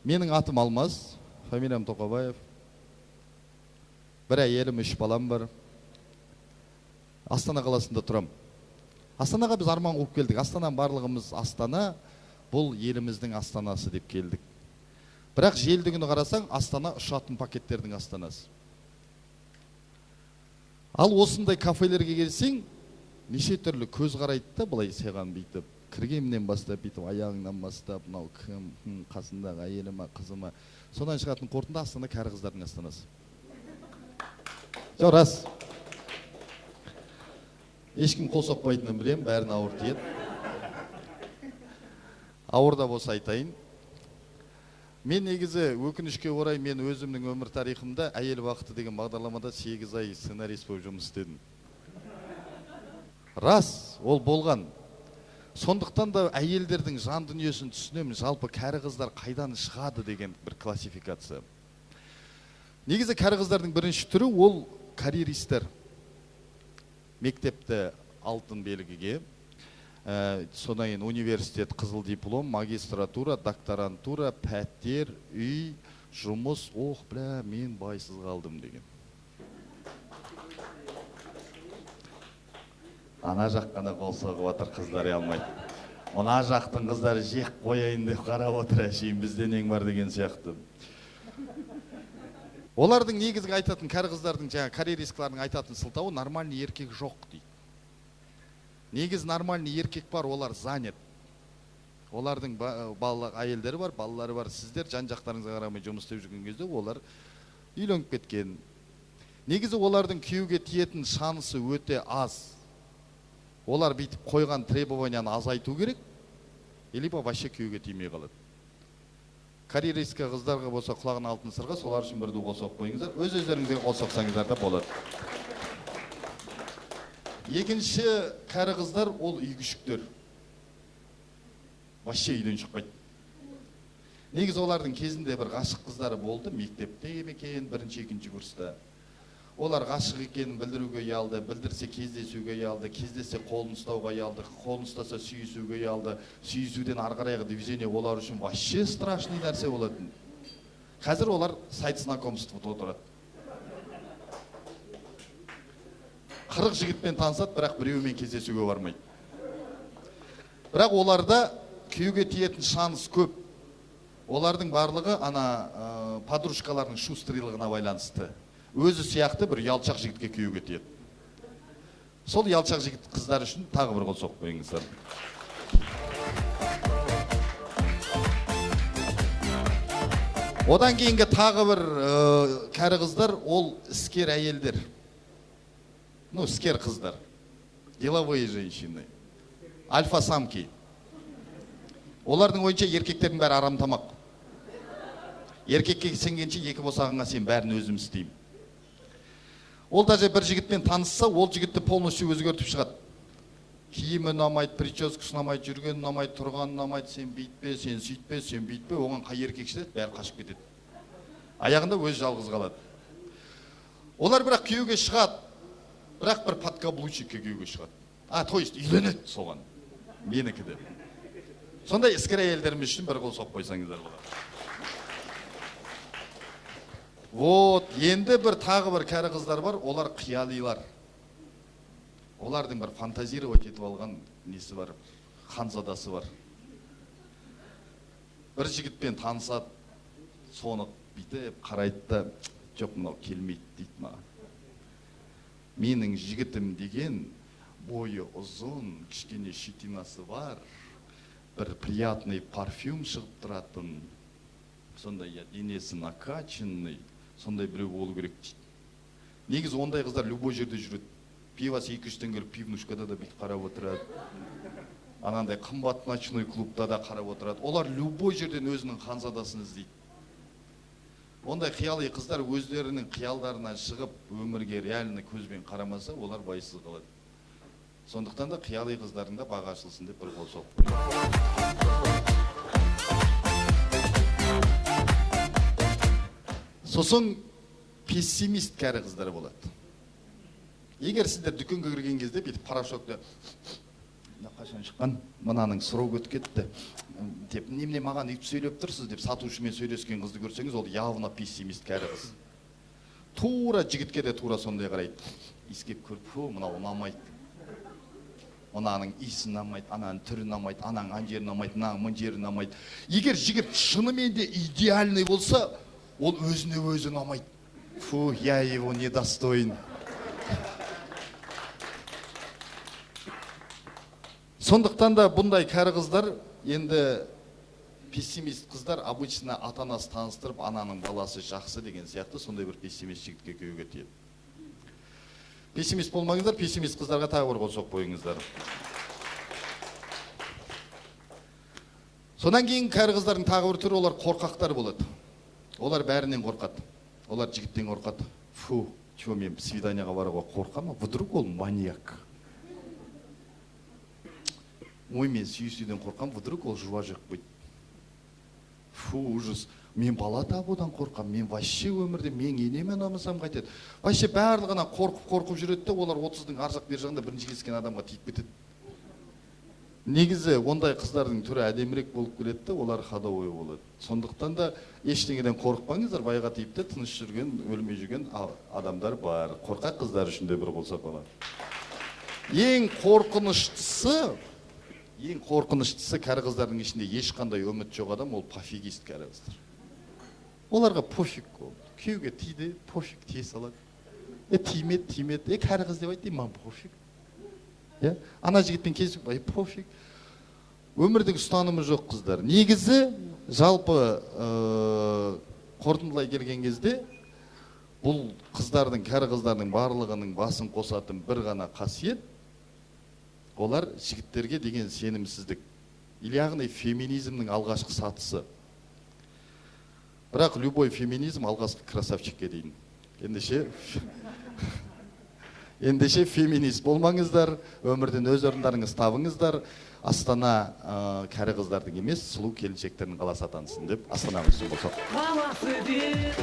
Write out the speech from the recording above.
Менің атым Алмаз, фамилиям Тоқабаев. Бір әйелім, 3 балам бар. Астана қаласында тұрам. Астанаға біз арман қуып келдік. Астананың барлығымыз Астана, бұл еліміздің астанасы деп келдік. Бірақ желді күні қарасаң, Астана ұшатын пакеттердің астанасы. Ал осындай кафелерге келсең, неше түрлі көз қарайды да, былай саған бүйтіп, кіргеннен бастап, бүйтіп аяғыңнан бастап, мынау кім, қасындағы әйелі ма, қызы ма. Содан шығатын қорытынды Астана кәрі қыздардың астанасы. Жоқ, рас. Ешкім қол соқпайтынын білемін, бәрін ауыр тиеді. Ауыр да болса айтайын. Мен негізі өкінішке орай мен өзімнің өмір тарихымда Әйел бақыты деген бағдарламада 8 ай сценарист болып жұмыс істедім. Рас, ол болған. Сондықтан да әйелдердің жан дүниесін түсінемін, жалпы кәрі қыздар қайдан шығады деген бір классификация. Негізі кәрі қыздардың бірінші түрі ол карьеристер. Мектепті алтын белгіге, содан кейін университет қызыл диплом, магистратура, докторантура, пәтер, үй, жұмыс, ох, бля, мен байсыз қалдым деген. Ана жақ қана қол соғып отыр, қыздар алмайды. Мына жақтың қыздары жек қояйын деп қарап отыр, әшейін бізде нең бар деген сияқты. Олардың негізгі айтатын, кәрі қыздардың, жаңа карьеристкалардың айтатын сылтауы нормальный еркек жоқ дейді. Негізі нормальный еркек бар, олар занят. Олардың бала, әйелдері бар, балалары бар. Сіздер жан жақтарыңызға қарамай жұмыс істеп жүрген кезде олар үйленіп кеткен. Негізі олардың күйеуге тиетін шансы өте аз. Олар бүйтіп қойған требованияны азайту керек, либо вообще күйеуге тимей қалады. Карьеристка қыздарға болса құлағына алтын сырға, солар үшін бір ду қол соғып қойыңыздар. Өз өздеріңізге қол соқсаңыздар да болады. Екінші кәрі қыздар ол үй күшіктер. Вообще үйден шықпайды. Негізі олардың кезінде бір ғашық қыздары болды, мектепте ме екен, бірінші, екінші курста. Олар ғашық екенін білдіруге ұялды, білдірсе кездесуге ұялды, кездессе қолын ұстауға ұялды, қолын ұстаса сүйісуге ұялды. Сүйісуден ары қарайғы движение олар үшін вообще страшный нәрсе болатын. Қазір олар сайт знакомствода отырады. 40 жігітпен танысады, бірақ біреуімен кездесуге бармайды. Бірақ оларда күйеуге тиетін шанс көп. Олардың барлығы ана подружкаларының шустрыйлығына байланысты. Өзі сияқты бір ұялшақ жігітке күйеуге тиеді. Сол ұялшақ жігіт қыздар үшін тағы бір қол соғып қойыңыздар. Одан кейінгі тағы бір кәрі қыздар ол іскер әйелдер. Ну, іскер қыздар. Деловые женщины. Альфа-самки. Олардың ойынша еркектердің бәрі арам тамақ. Еркекке сенгенше екі босағыңа сен бәрін өзім істеймін. Ол даже бір жігітпен танысса, ол жігітті полностью өзгертіп шығады. Киімі ұнамайды, прическасы ұнамайды, жүргені ұнамайды, тұрғаны ұнамайды, сен бүйтпе, сен сөйтпе, сен бүйтпе, оған қай еркек шыдайды, бәрі қашып кетеді. Аяғында өзі жалғыз қалады. Олар бірақ күйеуге шығады, бірақ бір подкаблучикке күйеуге шығады. А, то есть үйленеді соған, менікі деп. Сондай іскер әйелдеріміз үшін бір қол соғып қойсаңыздар болады. Вот, енді бір тағы бір кәрі қыздар бар, олар қиялилар. Олардың бір фантазировать етіп алған несі бар, ханзадасы бар. Бір жігітпен танысады, соны бүйтіп қарайды да, жоқ, мынау келмейді дейді маған. Менің жігітім деген бойы ұзын, кішкене щетинасы бар, бір приятный парфюм шығып тұратын, сондай я денесі накачанный, сондай біреу болу керек дейді. Негізі ондай қыздар любой жерде жүреді. Пивасы 200 теңгелік пивнушкада да бүйтіп қарап отырады. Анандай қымбат ночной клубта да қарап отырады. Олар любой жерден өзінің ханзадасын іздейді. Ондай қияли қыздар өздерінің қиялдарынан шығып өмірге реально көзбен қарамаса, олар байсыз қалады. Сондықтан да қияли қыздардың да бағы ашылсын деп бір қол соғып қояйын. Сосын пессимист кәрі қыздар болады. Егер сіздер дүкенге кірген кезде бүйтіп порошокты Қашан шыққан, мынаның срок өтіп кетті деп, немене маған өйтіп сөйлеп тұрсыз деп сатушымен сөйлескен қызды көрсеңіз, ол явно пессимист кәрі қыз. Тура жігітке де тура сондай қарайды. Иіскеп көріп, фу, мынау ұнамайды. Мынаның иісі ұнамайды, ананың түрі ұнамайды, ананың ана жері ұнамайды, мынаның мына жері ұнамайды. Егер жігіт шынымен де идеальный болса, ол өзіне өзі ұнамайды. Фу, я его недостоин. Сондықтан да бұндай кәрі қыздар, енді пессимист қыздар обычно ата-анасы таныстырып, ананың баласы жақсы деген сияқты сондай бір пессимист жігітке күйеуге тиеді. Пессимист болмаңыздар, пессимист қыздарға тағы бір қол соғып қойыңыздар. Содан кейін кәрі қыздардың тағы бір түрі, олар қорқақтар болады. Олар бәрінен қорқады. Олар жігіттен қорқады. Фу, чего мен свиданияға баруға қорқамын? Вдруг ол маньяк. Ой, мен сүйісуден қорқамын, вдруг ол жуа жеп қойды. Фу, ужас. Мен бала табудан қорқамын, мен вообще өмірде мен енеме ұнамасам қайтеді. Вообще барлығынан қорқып-қорқып жүреді де, олар 30-дың ар жақ бер жағында бірінші кездескен адамға тиіп кетеді. Негізі ондай қыздардың түрі әдемірек болып келеді де, олар ходовой болады. Сондықтан да ештеңеден қорықпаңыздар, байға тиіп те тыныш жүрген, өлмей жүрген адамдар бар. Қорқақ қыздар үшін де бір қол соқпа. Ең қорқыныштысы, ең қорқыныштысы кәрі қыздардың ішінде ешқандай үміт жоқ адам, ол пофигист кәрі қыздар. Оларға пофиг ол. Күйеуге тиді, пофиг, тие салады. Тимеді, тимеді. Кәрі қыз деп айтты, маған пофиг. Ана жігітпен кездесіп, пофиг. Өмірдегі ұстанымы жоқ қыздар. Негізі, жалпы қорытындылай келген кезде, бұл қыздардың, кәрі қыздардың барлығының басын қосатын бір ғана қасиет, олар жігіттерге деген сенімсіздік. Яғни феминизмнің алғашқы сатысы. Бірақ любой феминизм алғашқы красавчикке дейін. Ендеше феминист болмаңыздар, өмірден өз орындарыңыз табыңыздар. Астана кәрі қыздардың емес, сұлу келіншектердің қаласы атансын деп Астанамыз үшін болсақ. Баласы деп